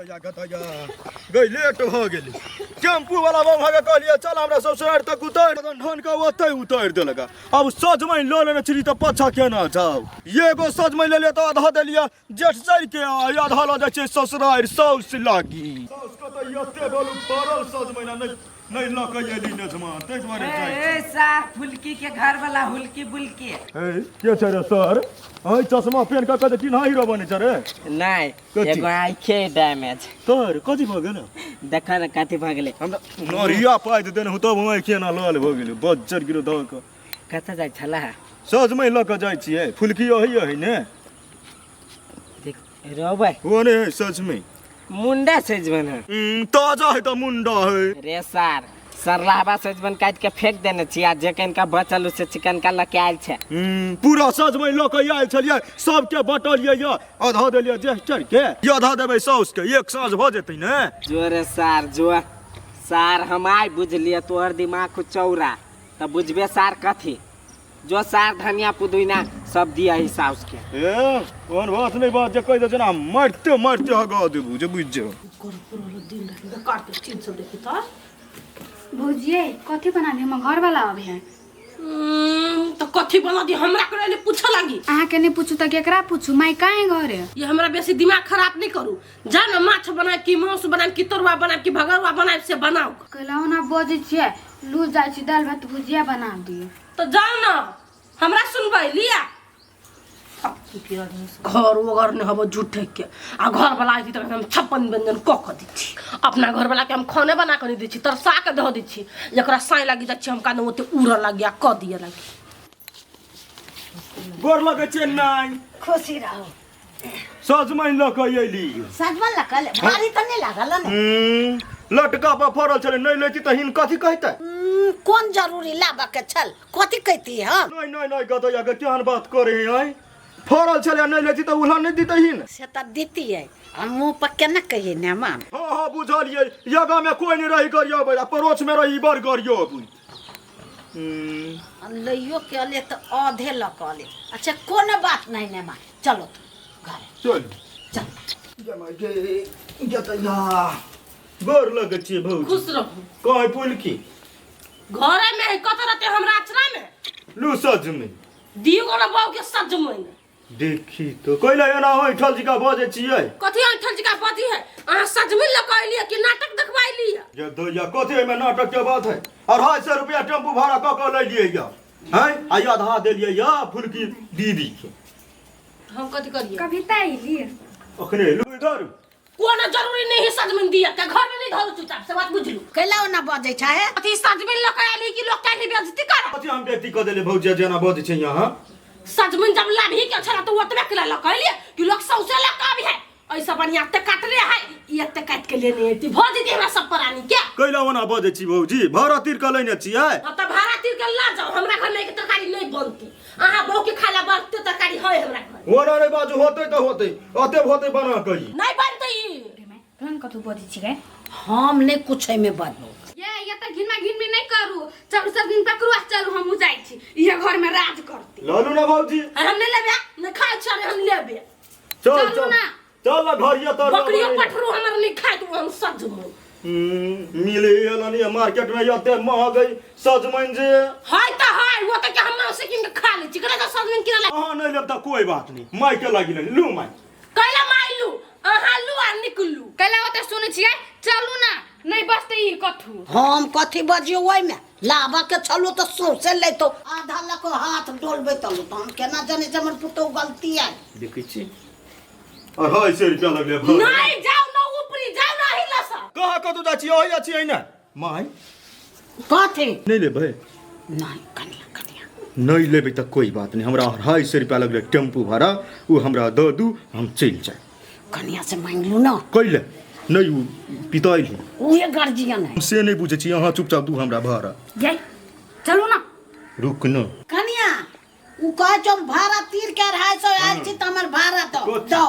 गदया गदया गई लेट भऽ गेली टेम्पू वाला बाबा के कहलिए चल हमरा ससुरार तक उतार धन के ओतै उतारि देलक अब सजमनि लऽ लेने छी तऽ पाछा केना जाउ एगो सजमनि लेलियै तऽ आधा देलियै जेठ चढ़ि के आ आधा लऽ जाइ छै ससुरार साउस लागी साउस के तऽ एते बोलू फड़ल सजमनि आ नहि नहि लऽ के एली नजमा ताहि दुआरे जाइ ए साह फुलकी के घर वाला हुलकी बुलकी ए के छै रे सर ऐ चश्मा पेन कऽ के चिन्हा हीरो बनै छै रे नहीं कथी? एगो आँखे डैमेज तोर कथी भऽ गेल देख न कथी भऽ गेलै हमरा नरिया पाइ दे देने हूँ तब हम केना लाल भऽ गेलै बज्जर गिरो धऽ कऽ कतऽ जाइ छला सजमनि लऽ कऽ जाइ छियै फुलकी ओही है ने देख रोबै ओ नहि है सजमनि मुंडा सजमन है ताजा है तऽ मुंडा है रे सार सरलाहबा सजमन काटि के फेंक देने छी आ जे कनिका बचल से चिकन का लऽ के आयल छै पूरा सजमनि लऽ कऽ आयल छलियै सबके बटलियै यऽ आधा देलियै जे चढ़ के ई आधा देबै साउस के एक साँझ भऽ जेतै ने जो रे सार जो सार हम आइ बुझलियै तोहर दिमाग चौरा तऽ बुझबे सार कथी जो सार धनिया पुदीना सब दिया ही साउस के ए ओहन बात नहि बात जे कहि दै छै ने मारिते मारिते हगा देबू जे बुझि जाउ दिन राति बेकार के चीज सब देखी तो भौजिए कथी बना दी हमर घरवाला अभी है तो कथी बना दी हमरा के लिए पूछे लागी अहाँके नहि पूछू तऽ केकरा पूछू माय काहे घरे ये हमरा बेसी दिमाग खराब नहीं करू जा ना माछ बनाए कि मांस बनाए कि तरुआ बनाए कि भगरुआ बनाए से बनाओ कहलहुँ ना बजै छियै लू जाइ छी दालि भात भुजिया बना दियौ तो जाओ ना हमरा सुनबै लिया घर वगर नहीं हबो झूठे के आ घर वाला आइ तक हम 56 व्यंजन क क दै छी अपना घर वाला के हम खाने बना के नहीं दै छी तरसा के धऽ दै छी जकरा साँय लागि जाइ छी हम कान ओते उड़ऽ लागी आ क दिए लागी गोर लगै छियै नाइ खुशी रहू सजमनि लऽ कऽ अयली सजमन लगल भारी तऽ नहि लागल ने लटका पर फड़ल छलै नहि लैती तऽ हिन कथी कहितै कोन जरूरी लाबऽ के छल कथी कहती हम नहि नहि नहि गदैया के केहन बात करे है आँय? फड़ल छलै नहि लैती तऽ उल्हा नहि दितै हिन से तऽ दितियै हम मुँह पर केना कहियै ने माम हाँ हाँ बुझलियै जगह में कोई नहीं रही गरियबै आ पड़ोस में रही बड़ गरियबै लैयो के अले तऽ आधे लऽ कऽ अले अच्छा कोनो बात नहीं ने माँ चलो तो घरे चल चल गोर लगै छियै भौजी खुश रहू कहीं पुलकी घरे में है कत रहते हमरा अचरा में लू सजमनि दियो ना बाबू के सजमनि देखी तो कैला एना ऐठल जिका बजै छियै कथी ऐठल जिका बजी है अहाँ सजमनि लऽ कऽ अयलियै कि नाटक देखबा अयलियै ये दैया कथी एहिमे नाटक के बात है 250 रुपया टेम्पू भाड़ा कऽ कऽ लैलियै या हैं आ आधा देलियै या फुलकी दीदी के हम कथी करियै कविता अयली अखने एलू इधर कोनो जरूरी नहीं है सजमनि दिया के घर में नहीं धरू चुपचाप से बात बुझलू कैला ओना बजै छै हे अथी सजमनि लऽ कऽ आयली कि लोक काल्हि बेइज्जती कर कथी हम बेइज्जती कऽ देलियै भौजी जेना बजै छै यहाँ सजमनि जब लाभी के छला तो ओतबे के लऽ कऽ अयलियै कि लोक सौंसे लऽ कऽ आबी है ऐसा बढ़िया एते काटले है ई एते काट के लेने एती भऽ जेती हमरा सब प्राणी के कैला ओना बजै छी भौजी भाड़ा तीर कऽ लेने छियै अब तऽ भाड़ा तीर के ला जाओ हमरा घर में एक तरकारी नहीं बनती अहाँ बहू के खाला बढ़ते तरकारी है हमरा घर ओना नहि बाजू होतै तऽ होतै ओते होतै बना कऽ ई नहीं बनते ई तुरंत कथू बजै छिकै हम नहि कुछ एहिमे बजबो ये ये तऽ घिनमा घिनमी नहि करू चलू सब दिन पकड़ू आ चलू हमहूँ जाइ छी इहे घरमे राज करती ललू ना भौजी अरे हम नहीं लेबे नहीं खाए छे हम लेबे चल चलू चल ना। चल ना घर ये तर बकरियो पठरू हमर नहीं खाए तो हम सजमनि मिले एलनी मार्केट में एते महग है सजमनि जे है त है वो त के हम मौसी किन के खा ले छी करा त सजमनि किन ला अहाँ नहि लेब तऽ कोई बात नहीं माय के लागी नहीं लू माय कैला माय लू अहाँ लू आ निकलू कैला ओते सुनै छियै चलू ना नहि बसतै ई कथू हम कथी बजियौ ओहिमे लाबऽ के छलो तऽ सौंसे लेतो आधा लऽ कऽ हाथ डोलबै तलो तऽ हम केना जनै जे हमर पुतोहु गलती आइ देखै छी 250 रुपया लगले भाड़ा। नहीं जाओ ना ऊपरी जाओ ना हिला सा कहाँ कतौ जाइ छी ओहि छी एहिना माय कथी नहि लेबै नहि कनिया कनिया नहि लेबै तऽ कोई बात नहि हमरा 250 रुपया लगले टेम्पू भाड़ा ओ हमरा दऽ दू हम चलि जाय कनिया से मांगि लू ना कैले नहि ओ पिताइल है उहे गार्जियन है हम से नहि बुझै छी अहाँ चुपचाप दू हमरा भाड़ा जय चलू ना रुक न कनिया उ कहै छौ हम भाड़ा तीर के 250 आयल छी तऽ हमर भाड़ा दो कथी? दो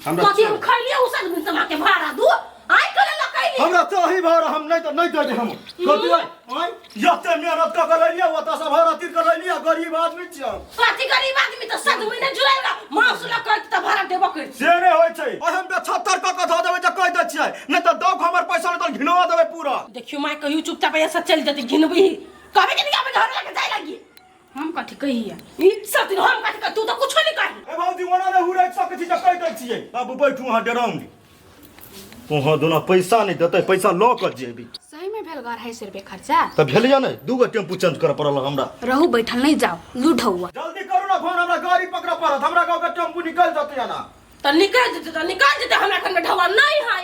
हमरा कथी हम खैलिए उ सजमनि तमा के भाड़ा दू आइ कले लकैली हमरा चाही भाड़ा हम नहि तऽ नहि दे हम कथी आइ आइ जते मेहनत कऽ के लैलियै ओतऽ से भाड़ा तीर के लैलियै गरीब आदमी छियै हम कथी गरीब आदमी तऽ सजमनि जुड़ेगा मांस लकै त भाड़ा देबो कर से नहि होइ छै आइ हम 75 कऽ के धऽ देबै तऽ कहि दै छियै, नहि तऽ दौक हमर पैसा नहि तऽ घिनवा देबै पूरा। देखियो माय, कहियो चुपचाप ऐसा चल जते घिनबी कहबे कि नहीं घर लगे जाय लगी। हम कथी कहिए? ई सब दिन हम कथी कह, तू तो कुछो नहीं कही। ए भौजी, ओना नहि हुरैक सकै छी तऽ कहि दै छियै। बाबू बैठू, अहाँ डराउनी तोहाँ दुना पैसा नहि देतै, पैसा लऽ कऽ जेबी। सही में भेल 250 रुपये खर्चा। तऽ भेलियै नहि, दूगो टेम्पू चेंज करऽ पड़ल हमरा। रहू बैठल नहीं जाओ, लूट हुआ। जल्दी करू ना फोन, हमरा गाड़ी पकड़ऽ पड़त, हमरा गाँव के टेम्पू निकलि जेतै ना। तो निकल जेते, तो निकल जेते, हमरा घर में ढवा नहीं है।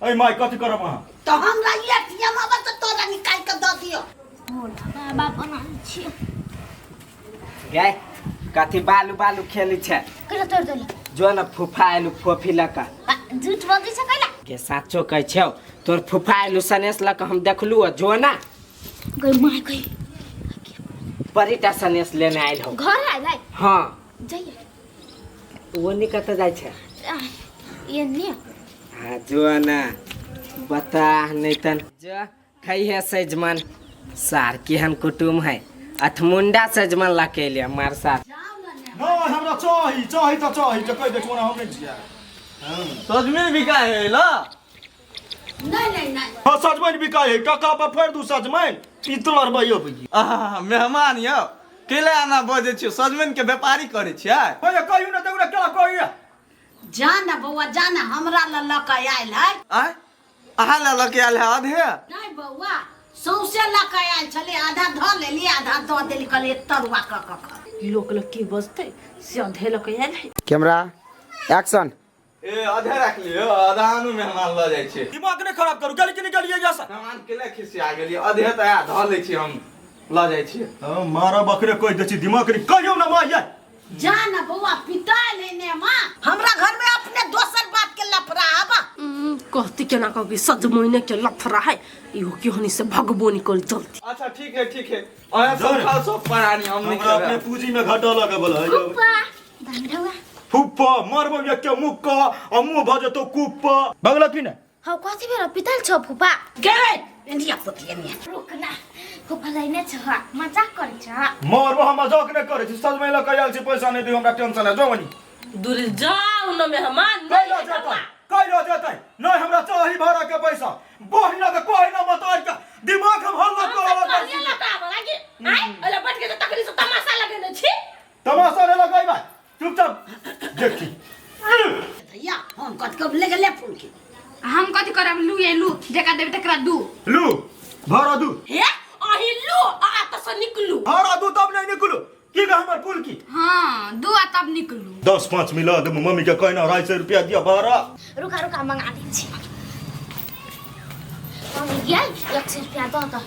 ए माय, कथी करब अहाँ? तऽ हमरा एटीएम आबै तऽ तोरा निकालि कऽ दऽ दियौ। बाबा बना छियै। गे, कथी बालू बालू खेलै छै? कहिला तोड़ देली? जो न फूफा एलू फोफी लऽ कऽ। झूठ बजै छै कैला? गे, साचो कहै छौ, तोर फूफा एलू सनेस लऽ कऽ, हम देखलू हँ, जो ना। गई माय गई। बड़ीटा सनेस लेने आयल हौ। घर आयल है? हाँ। जाइए। ओ नहीं कतऽ जाइ छै? ये ने। हाँ, जो ना बता नहीं तन जो खैहे सजमन। सार केहन कुटुम है, अथमुंडा सजमन ला के एलियै मार सार। नहि, हमरा चाही, चाही तऽ चाही, जे कहि दै छी ओना हम नहि छियै। सजमनि बिका है ला? नहीं नहीं नहीं। हाँ, सजमनि बिकाइ है, टका पर फेर दू सजमनि ई तोहर भैयो भैया। आहा, मेहमान यौ, केला एना बजै छियै? सजमनि के व्यापारी करै छियै? भैया, कहियो ने देखू ने केना कहैया। जा ना बौआ, जा ना, हमरा लऽ लऽ कऽ आयल है। आँय, अहाँ लए लऽ के आयल है आधे? नहीं बौआ, सौंसे लऽ कऽ आयल छलै, आधा धऽ लेली, आधा दऽ देली, कहलियै तरुआ कऽ कऽ खा। लोक लग की बजते से अधे लऽ के आयल है। Camera action. ए, आधे राख लियौ, आधा आनू, मेहमान लऽ जाइ छै। दिमाग नहि खराब करू, गेली कि नहि गेलियै जैसा। मेहमान केला खिसिया गेलियै? आधे तऽ आधा धऽ लै छी, हम लऽ जाइ छियै। हाँ, मारा बकरे कहि दै छी, दिमाग नहि कहियो ना माय। जा ना बौआ, पितायल है ने माँ, हमरा घर में अपने दोसर बात के लफड़ा आबा। कहती केना कह कि सजमैने के लफड़ा है, इहो केहनी से भगबो निकल जल्दी। अच्छा ठीक है, ठीक है, अहाँ सब खाओ सब प्राणी, हम नहीं हमरा अपने खेबै। पूंजी में घाटा लगे बला है। फुफा धन्यवाद। फुप्पा मरबो के मुक्का आ मुंह भऽ जेतौ कुप्पा। भगला की नहि? हौ, कथी भेल? पितल छौ फुफा? गे। इंडिया पोती एनिया। रुक ना फुफा, लाइने छ, मजाक करै छ। मरबो, हम मजाक नहि करै छी। सजमनि लऽ कऽ आयल छी, पैसा नहि दियौ, हमरा टेंशन है, जो बनी। दूर जाओ न मेहमान। कैला जेतै, कैला जेतै? नहि, हमरा चाही भाड़ा के पैसा। बहिना के कोई ना बता के दिमाग हम हल्ला करऽ लगै छी। बैठ के तकरी से तमाशा लगेने छी। तमाशा नहि लगैबै, चुपचाप देखी। भैया, हम कत कब ले गेले फूल के। हम कथी करब? लू ये लू, जेकरा देबै तकरा दू। लू भाड़ा दू। हे, अही लू आ त से निकलू। भाड़ा दू तब नहीं निकलू की गे हमर फूल की। हाँ, दू आ तब निकलू। 10 5 मिला दे, मम्मी के कहना 250 रुपया दिया भाड़ा। रुका रुका, मंगा दै छी। मम्मी गेल, 100 रुपया दऽ दऽ।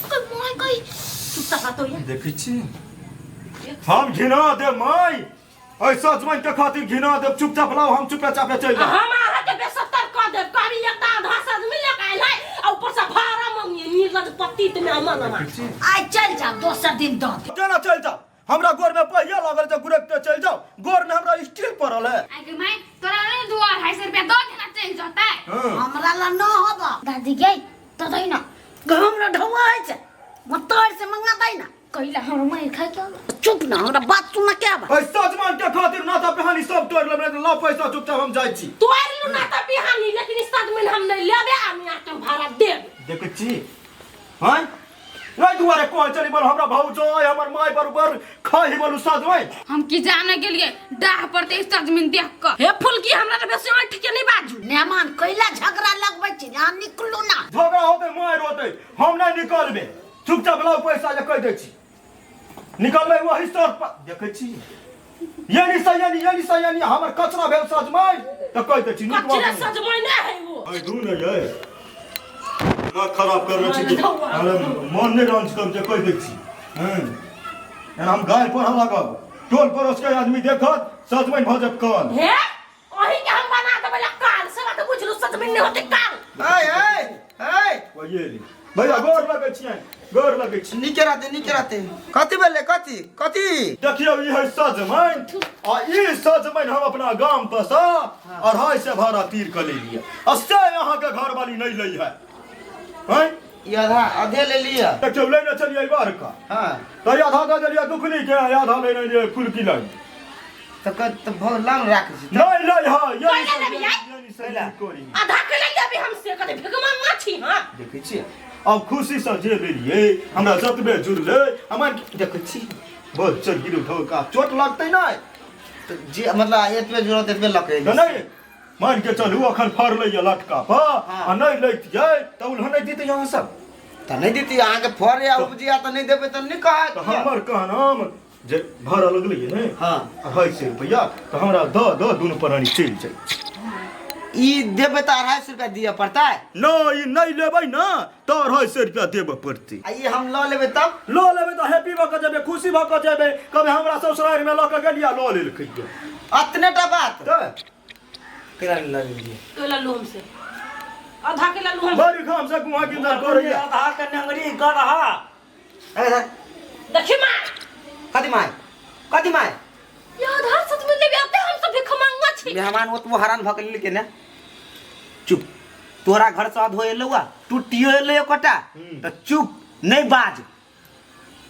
कोई मोय कोई चुपचाप तो ये। देखै छी, हम घिना दे माय, ऐ सजमनि के खातिर घिना देब। चुपचाप लाओ, हम चुपे चापे चलि जाब। हम अहाँ के बेसत्तर कऽ देब। कभी एकटा आधा सजमनि लऽ कऽ आयल है आ ऊपर से भाड़ा मंगिए, निर्लज पतित में अमन अमन। आइ चल जा, दोसर दिन दऽ दे। केना चलि जाओ? हमरा गोर में पहिया लागल छै, गुरकते चलि जाओ? गोर में हमरा स्टील पड़ल है। आइ के माय, तोरा नहीं दू 250 रुपया दऽ देना, चलि जतै। हमरा लऽ न होब। दादी गे, तऽ दै न। हमरा ढौआ होइ छै, तोर से मंगा दै ना। कैला हमर मारि खाइ के आबै? चुप ना, हमरा बात सुन के आबा। ऐ सजमनि के खातिर ना तऽ बिहानी सब तोड़ि लेब, नहि तऽ लाओ पैसा, चुपचाप हम जाइ छी। तोड़ि लू ना तऽ बिहानी, लेकिन सजमनि हम नहि लेबे आ नहि अहाँके हम भाड़ा देब। देखै छी हँ, एहि दुआरे कहै छली बोल हमरा भौजो हमर माय बरोबर खाइ बोलू सजमनि। हम की जाने गेलियै डाह पड़तै सजमनि देख कऽ। हे फुलकी, हमरा तऽ बेसी ऐठ के नहि बाजू। मेहमान, कैला झगड़ा लगबै छी? अहाँ निकलू ना। झगड़ा होतै, मारि होतै, हम नहि निकलबै। चुपचाप लाउ पैसा जे कहि दै छी, निकलबै वही शर्त पर। देखै छी, यानी से यानी यानी से यानी हमर कचरा भेल सजमनि तऽ कहि दै छी नीक कचरा बात नहि। सजमनि नहि है ओ। ऐ दू ने यै, दिमाग खराब कर रहल छी। अरे मन नहि रंज कर जे कहि दै छी। हँ, एना हम गारि पढ़ऽ लागब, टोल पड़ोस के आदमी देखत, सजमनि भऽ जायत कान। हे, अही के हम बना देबै ला काल से बात बुझलू, सजमनि नहि होतै काल। ऐ ऐ ऐ। वही एली। भैया, गोर लगै छियनि, गोर लगै छी। नीके रहते, नीके रहते। कथी भेलै? कथी कथी? देखियौ, ई है सजमनि आ ई सजमनि हम अपना गाम पर से 250 भाड़ा तीर के लेलियै आ से अहाँके घरवाली नहि लै है, हैं? ई आधा आधे ले लिअ। देखियौ, लेने चलियै बाहर का। हाँ। तऽ आधा दऽ देलियै दुखनी के, आधा लेने एलियै फुलकी लग। तऽ बहुत लाम राखै छी। नहि लै है। कैला लेबियै? करी आधा के ले लेबै। कते भिखमंगा छी। हां देखै छी अब खुशी से जे लेलिए हमरा जतबे जुड़ले हमर देखै छी बोल चल गिरू ढोका चोट लगतै नै तऽ जे मतलब एतबे जुड़त एतबे लके तऽ नहि मान के चलू अखन फड़लै ये लटका पर आ नहि लैतियै तऽ उल्हन नहि दितै अहाँ सब तऽ नहि देती अहाँके फड़ या उपजिया तऽ नहि देबै तऽ नहि कहत तऽ हमर कहनाम जे भरऽ लगलियै ने। हाँ। 250 रुपैआ तऽ हमरा दऽ दऽ दुनू प्राणी चलि जाइ। ई देबै तऽ 250 रुपया दिअ पड़तै। नहि ई नहि लेबै ने तऽ 250 रुपया देबऽ पड़तै। आ ई हम लऽ लेबै तब? लऽ लेबै तऽ हैप्पी भऽ कऽ जेबै, खुशी भऽ कऽ जेबै। कभी हमरा ससुरारिमे लऽ कऽ गेलियै लऽ लेलकै। अतने टा बात तऽ केना लऽ लेलियै? केला लू हमसे आधा केला लू हम। बड़ी खाम से कुहा गिंदर करैया। आधा के नंगरी गरहा। अरे देखी माँ कथी माय कथी माय ये आधार सच में लेबे आते हम सब भिखमंगा छी। मेहमान ओतबो हरान भऽ गेल के ने। चुप तोरा घर से अधो एलौ आ टूटियो एलै एकोटा तऽ चुप नहीं बाज।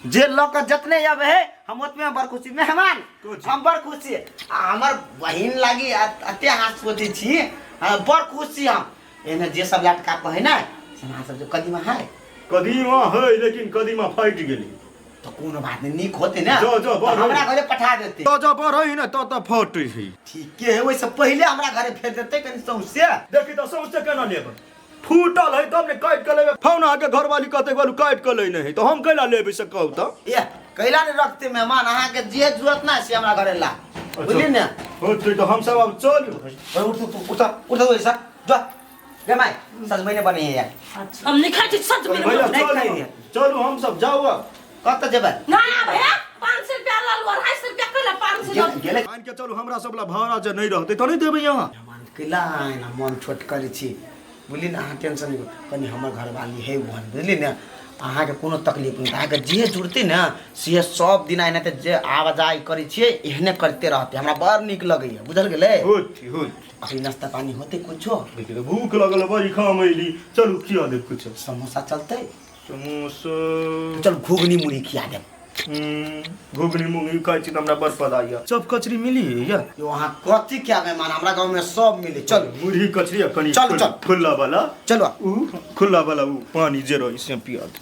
जे लऽ कऽ जतने आबै है हम ओतबे बड़ खुशी मेहमान हम बड़ खुशी आ हमर बहिन लागी एते अहाँ सोचै छी बड़ खुशी हम। एने जे सब लटका कहै ने से अहाँ सब जे कदीमा है। कदीमा है लेकिन कदीमा फाटि गेलै। तऽ कोनो बात नहीं नीक होते ने जो, जो, तऽ हमरा घरे पठा देते। तो जो बढ़ै ने तो तो फटै है। ठीके है ओहिसँ पहिले हमरा घरे फेर देते कनि सौंसे। देखी तऽ सौंसे केना लेबै? फूटल है तब ने काटि कऽ लेबै। फौना के घरवाली कहतै बोलू काटि कऽ लै नहि है तऽ हम कैला लेबै से कहू तऽ। ए कैला नहि रखते मेहमान अहाँके जे जरूरत ना से हमरा घरे ला बुझली ने। होतै तऽ हम सब आब चलू। उठ उठ उठ उठ जो रे my सजमैने बने है यार। हम नहीं खाइ छी सजमैन। भैया नहीं चलू खाइ है। चलू हम सब जाउ अब। कतऽ जेबै? ना भैया 500 रुपया लऽ लू 250 रुपया कैला 500 गेलै। मान के चलू हमरा सब ला भाड़ा जे नहीं रहतै तऽ नहीं देबै यहाँ। मेहमान कैला एना मन छोट करै छी बुझली ने। अहाँ टेंशन नहीं कनि हमर घरवाली है ओहन बुझली ने। अहाँके कोनो तकलीफ नहि अहाँके जे जुड़तै ने से सब दिन एनाहिते जे आवाजाही करै छियै एहने करते रहतै। हमरा बड़ नीक लगैए बुझल गेलै। होती होती अभी नाश्ता पानी होतै कुछो? देखिए तऽ भूख लगल बड़ी खाम अयली चलू खिया देब कुछो। समोसा चलतै? समोसा चल घुघनी मुढ़ी खिया देब। घुघनी मुढ़ी खाइ छी तऽ हमरा बड़ पता यऽ। सब कचरी मिली या? यो अहाँ कथी क्या मेहमान हमरा गाँव में सब मिले। चल मुढ़ी कचरी आ कनि चल, चल। खुला वाला चलो उ खुला वाला उ पानी जे रही से पिया दे।